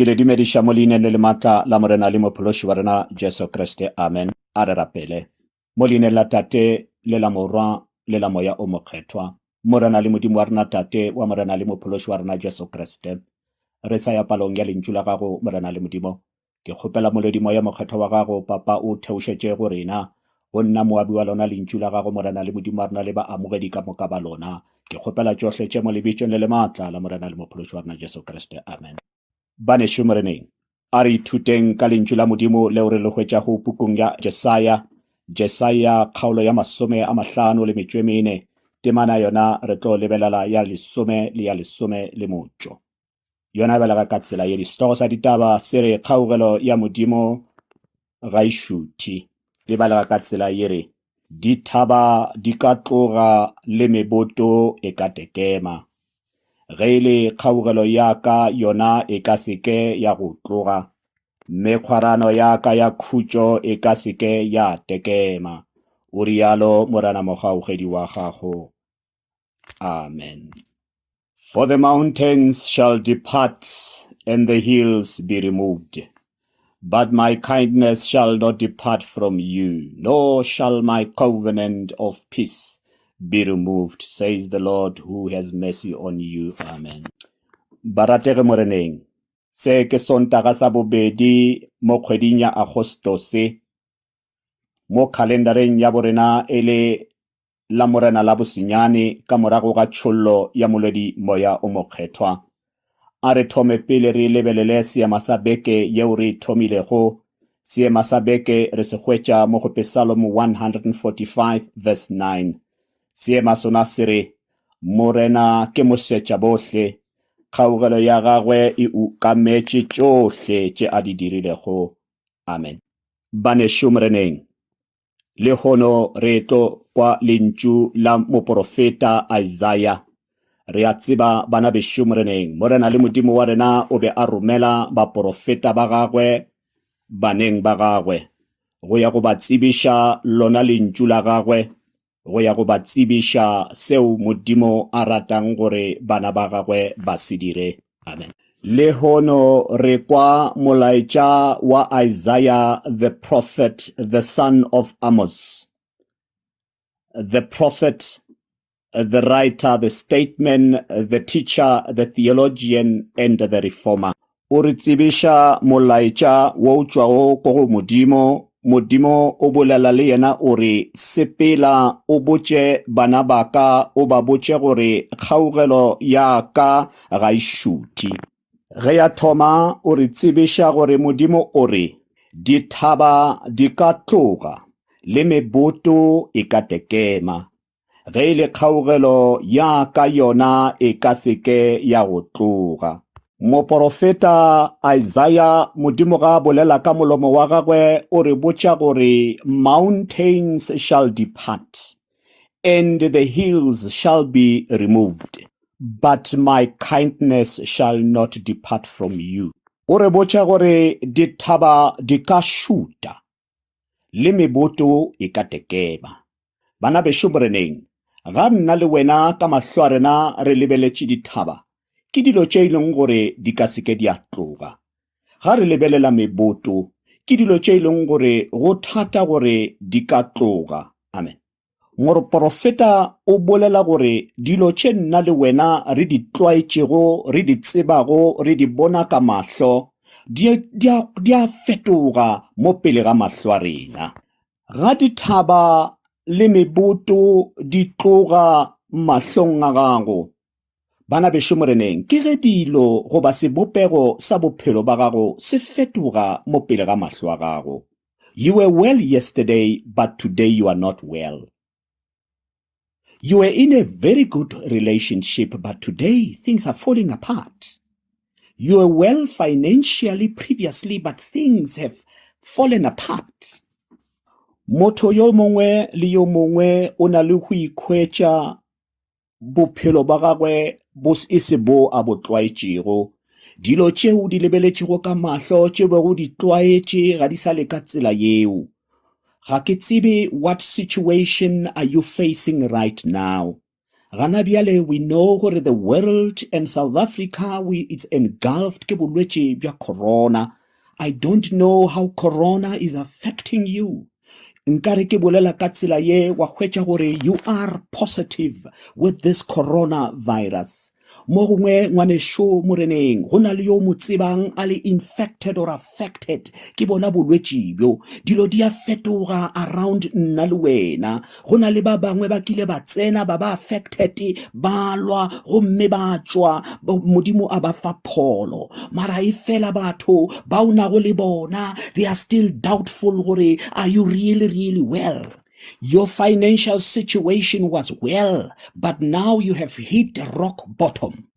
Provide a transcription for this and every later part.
Ke le dumediša mo leineng le le maatla la Morena le Mophološi wa rena Jesu Kriste. Amen. A re rapele. Mo leineng la Tate le la Morwa le la Moya o Mokgethwa. Morena le Modimo wa rena Tate wa Morena le Mophološi wa rena Jesu Kriste. Re sa ya palong ya lentšu la gago Morena le Modimo. Ke kgopela molodi Moya Mokgethwa wa gago, Papa, o theošetše go rena, go nna moabi wa lona Lentšu la gago, Morena le Modimo wa rena le baamogedi ka moka ba lona. Ke kgopela tšohle tše mo lebitšong le le maatla la Morena le Mophološi wa rena Jesu Kriste. Amen. Banešu Moreneng, a re ithuteng ka Lentšu la Modimo leo re le hwetšago pukung ya Jesaya, Jesaya kgaolo ya 54, temana yona re tlo lebelela ya lesome le ya lesome le motšo. Yona e balega ka tsela ye. Sehlogo sa ditaba se re Kgaugelo ya Modimo ga e šuthe. E balega ka tsela ye re, Dithaba di ka tloga le meboto e ka tekema. Ge e le kgaugelo ya ka yona e ka se ke ya go tloga, mme kgwerano ya ka ya khutšo e ka se ke ya tekema. O rialo Morena Mogaugedi wa gago. Amen. For the mountains shall depart and the hills be removed, but my kindness shall not depart from you, nor shall my covenant of peace be removed, says the Lord who has mercy on you. Amen. Baratege Moreneng, se ke Sontaga sa bobedi mo kgweding ya Agostose, mo khalendareng ya borena e le Lamorena la bosenyane ka morago ga tšhollo ya Molwedi Moya o Mokgethwa. A re thome pele re lebelele seema sa beke yeo re e thomilego. Seema sa beke re se hwetša mo go Pesalomo 145 verse 9. Seema sona se re, Morena ke mošetša-bohle, kgaugelo ya gagwe e ukametše tšohle tše a di dirilego. Amen. Banešu Moreneng, Lehono re tlo kwa lentšu la moporofeta Isaya. Re a tseba, bana bešo Moreneng, Morena le Modimo wa rena o be a romela baporofeta ba gagwe baneng ba gagwe, go ya go ba tsebiša lona lentšu la gagwe, go ya go ba tsebiša seo Modimo a ratang gore bana ba gagwe ba se dire. Amen. Lehono re kwa molaetša wa Isaiah the prophet, the son of Amos. The prophet, the writer, the statement, the teacher, the theologian and the reformer. O re tsebiša molaetša wo o tšwago ko go Modimo. Modimo o bolela le yena o re, Sepela o botše bana ba ka, o ba botše gore kgaugelo ya ka ga e šuthe. Ge a thoma o re tsebiša gore Modimo o re, Dithaba di ka tloga, le meboto e ka tekema, Ge e le kgaugelo ya ka yona e ka se ke ya go tloga. Moporofeta Isaya, Modimo ga a bolela ka molomo wa gagwe o re botša gore mountains shall depart and the hills shall be removed, but my kindness shall not depart from you. O re botša gore dithaba di ka šuta, le meboto e ka tekema. Bana bešo Moreneng, ga nna le wena ka mahlo a rena re lebeletše dithaba, ke dilo tše e leng gore di ka se ke di a tloga. Ga re lebelela meboto, ke dilo tše e leng gore go thata gore di ka tloga. Amen. Moporofeta o bolela gore dilo tše nna le wena re di tlwaetšego, re di tsebago, re di bona ka mahlo, di, di a, di a fetoga mo pele ga mahlo a rena. Ga dithaba le meboto di tloga mahlong a gago, bana bešo Moreneng, ke ge dilo goba sebopego sa bophelo ba gago se fetoga mo pele ga mahlo a gago. You were well yesterday, but today you are not well. You were in a very good relationship, but today things are falling apart. You were well financially previously, but things have fallen apart. Motho yo mongwe le yo mongwe o na le go ikhwetša bophelo ba gagwe bo e se bo a bo tlwaetšego. Dilo tšeo di lebeletšego ka mahlo tše bego di tlwaetše ga di sa le ka tsela yeo. Ga ke tsebe what situation are you facing right now. Gana bjale we know gore the world and South Africa we it's engulfed ke bolwetši bja corona. I don't know how corona is affecting you. Nkare ke bolela ka tsela ye wa hwetša gore you are positive with this coronavirus. Mo gongwe ngwanešo moreneng go na le yo mo tsebang a le infected or affected ke bona bolwetši bjo. Dilo di a fetoga around nna le wena. Go na le ba bangwe ba kile ba tsena ba ba affected ba lwa gomme ba tšwa Modimo a ba fa pholo. Mara e fela batho ba o nago le bona they are still doubtful gore are you really really well. Your financial situation was well, but now you have hit rock bottom.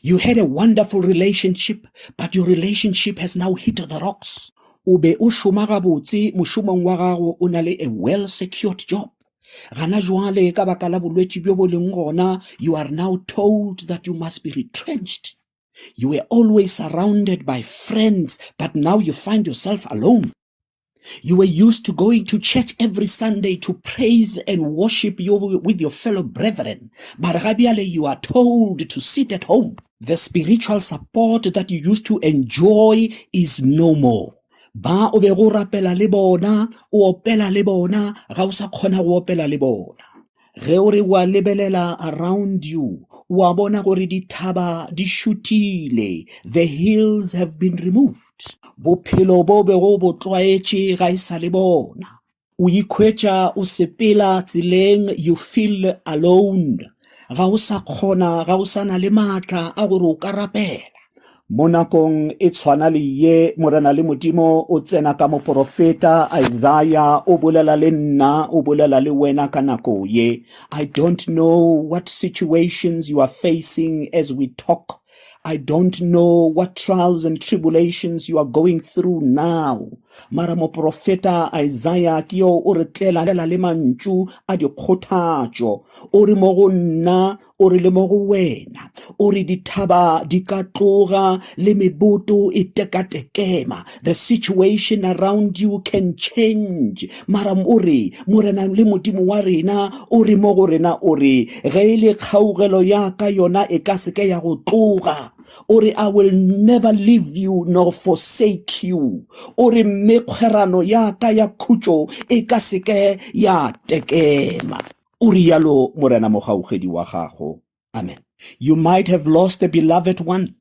You had a wonderful relationship, but your relationship has now hit the rocks. O be o šoma gabotse mošomong wa gago o na le a well secured job. Gana jwale ka baka la bolwetši bjo bo leng gona, you are now told that you must be retrenched. You were always surrounded by friends, but now you find yourself alone. You were used to going to church every Sunday to praise and worship you with your fellow brethren. But ga bjale you are told to sit at home. The spiritual support that you used to enjoy is no more. Ba o bego o rapela le bona, o opela le bona, ga o sa kgona go opela le bona. Ge o re wa lebelela around you, wa bona gore dithaba di šutile, the hills have been removed. Bophelo bo bego bo tlwaetše ga e sa le bona. O ikhwetša o sepela tseleng, you feel alone. Ga o sa kgona, ga o sa na le maatla a gore o ka rapela. Mo nakong e tshwana le ye, Morena le Modimo o tsena ka moporofeta Isaiah, o bolela le nna, o bolela le wena ka nako ye. I don't know what situations you are facing as we talk. I don't know what trials and tribulations you are going through now. Mara moporofeta Isaiah ke yo o re tlela le mantšu a dikgothatšo. O re mo go nna O re le mo go wena, o re dithaba di ka tloga le meboto e tekatekema. The situation around you can change. Mara o re, Morena le Modimo wa rena o re mo go rena o re, ge e le kgaugelo ya ka yona e ka se ke ya go tloga. O re, I will never leave you nor forsake you. O re, mme kgwerano ya ka ya khutšo e ka se ke ya tekema. O rialo Morena mogaugedi wa gago. Amen. You might have lost a beloved one.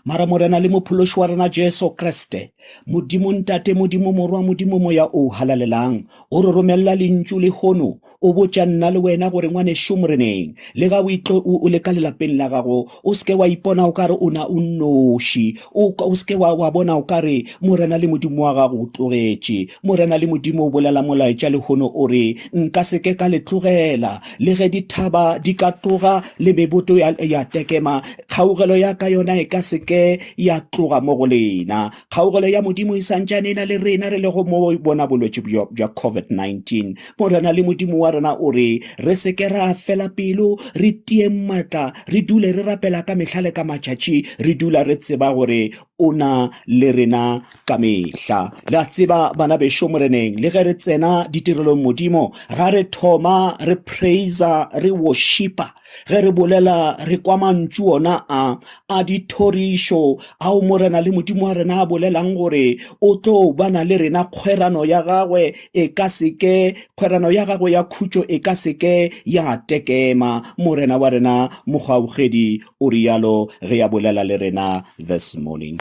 Mara Morena le Mophološi wa rena Jesu Kriste, Modimo Ntate, Modimo Morwa, Modimo Moya o Halalelang, o re romella lentšu lehono, o botša nna le wena gore ngwanešo Moreneng, le ga o itlo o le ka lelapeng la gago, o se ke wa ipona o ka re o na o nnoši, o, o se ke wa, wa bona o ka re Morena le Modimo wa gago o tlogetše. Morena le Modimo o bolela molaetša lehono o re, Nka se ke ka le tlogela, le ge dithaba di ka tloga le meboto ya, ya tekema, kgaugelo ya ka yona e ka se ke ya tloga mo go lena. Kgaugelo ya Modimo e santšane e na le rena re lego mo bona bolwetši bjo bja COVID-19. Morena le Modimo wa rena o re, re se ke ra fela pelo, re tieng matla, re dule re rapela ka mehla le ka matšatši, re dula re tseba gore o na le rena ka mehla. Le a tseba, bana bešo Moreneng, le ge re tsena ditirelong Modimo, ga re thoma re praiser, re worshipa, ge re bolela re kwa mantšu ona a, a dithorišo ao Morena le Modimo wa rena a bolelang gore o tlo bana le rena, kgwerano ya gagwe e ka se ke, kgwerano ya gagwe ya khutšo e ka se ke ya tekema. Morena wa rena mogaugedi o rialo ge a bolela le rena this morning.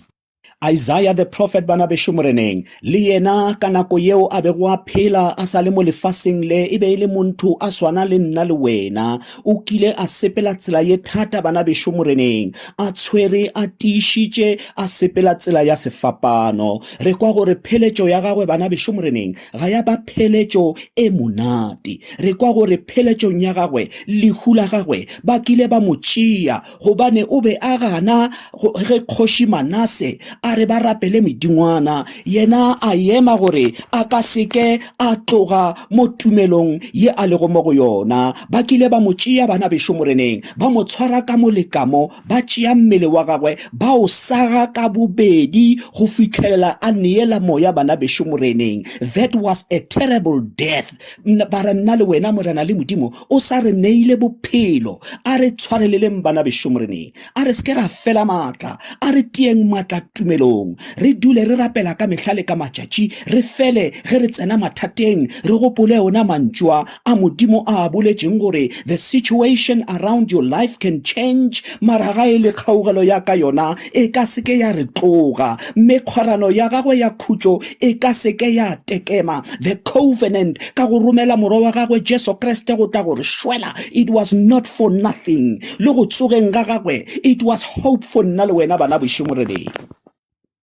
Isaiah the prophet bana bešo moreneng, le yena ka nako yeo a bego a phela a sa le mo lefaseng le, e be e le montho a swana le nna le wena. O kile a sepela tsela ye thata bana bešo moreneng, a tshwere a tiišitše a sepela tsela ya sefapano. Re kwa gore pheletšo ya gagwe bana bešo moreneng ga ya ba pheletšo e monate. Re kwa gore pheletšong ya gagwe lehu la gagwe ba kile ba mo tšea gobane o be a gana ge kgoši Manase A re ba rapele medingwana. Yena a ema gore a ka se ke a tloga mo tumelong ye a lego mo go yona. Ba kile ba mo tšea, bana bešo Moreneng, ba mo tshwara ka mo le ka mo, ba tšea mmele wa gagwe ba o saga ka bobedi go fihlelela a neela moya, bana bešo Moreneng. That was a terrible death. Ba re nna le wena, Morena le Modimo, o sa re neile bophelo. A re tshwareleleng, bana bešo Moreneng. A re se ke ra fela maatla, a re tieng maatla tumelong, re dule re rapela ka mehla le ka matšatši, re fele ge re tsena mathateng re gopole ona mantšu a a Modimo a a boletšeng gore the situation around your life can change, mara ga e le kgaugelo ya ka yona e ka se ke ya re tloga, mme kgwerano ya gagwe ya khutšo e ka se ke ya tekema, the covenant, ka go romela Morwa wa gagwe Jesu Kriste go tla go re šwela, it was not for nothing. Le go tsogeng ga gagwe, it was hope for nna le wena bana bešo Moreneng.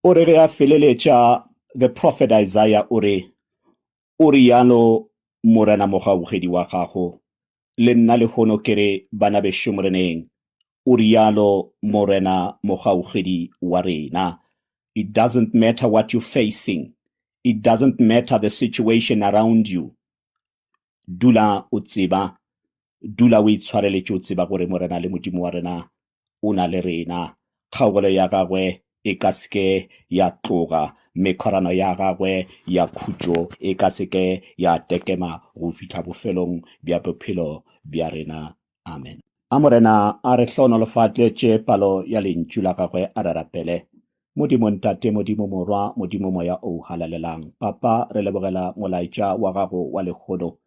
O re ge a feleletša, the prophet Isaiah o re, O rialo Morena mogaugedi wa gago, le nna lehono ke re bana bešo Moreneng, o rialo Morena mogaugedi wa rena. It doesn't matter what you're facing. It doesn't matter the situation around you. Dula o tseba, dula o itshwareletše o tseba gore Morena le Modimo wa rena o na le rena. Kgaogelo ya gagwe e ka se ke ya tloga, mme kgwerano ya gagwe ya khutšo e ka se ke ya tekema go fihla bofelong bja bophelo bja rena. Amen. A Morena a re hlohonolofatletše palo ya Lentšu la Gagwe. A re rapele. Modimo Ntate, Modimo Morwa, Modimo Moya o Halalelang. Papa, re lebogela molaetša wa Gago wa lehono.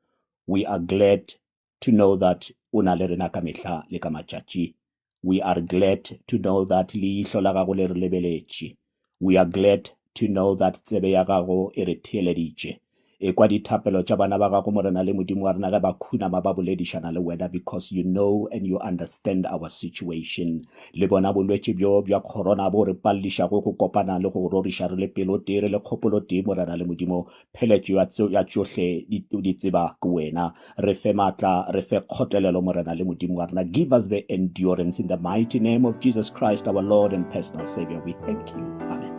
We are glad to know that O na le rena ka mehla le ka matšatši. We are glad to know that leihlo la Gago le re lebeletše. We are glad to know that tsebe ya Gago e re theeleditše. Ekwa dithapelo tša bana ba Gago, Morena le Modimo wa rena, ge ba khunama ba boledišana le Wena, because You know and You understand our situation. Le bona bolwetši bjo bja corona bo re pallišago go kopana le go go roriša re le pelo tee, re le kgopolo tee, Morena le Modimo, pheletšo ya, ya tšohle di, di tseba ke Wena. Re fe maatla, re fe kgotlelelo, Morena le Modimo wa rena. Give us the endurance in the mighty name of Jesus Christ, our Lord and personal Savior. We thank you. Amen.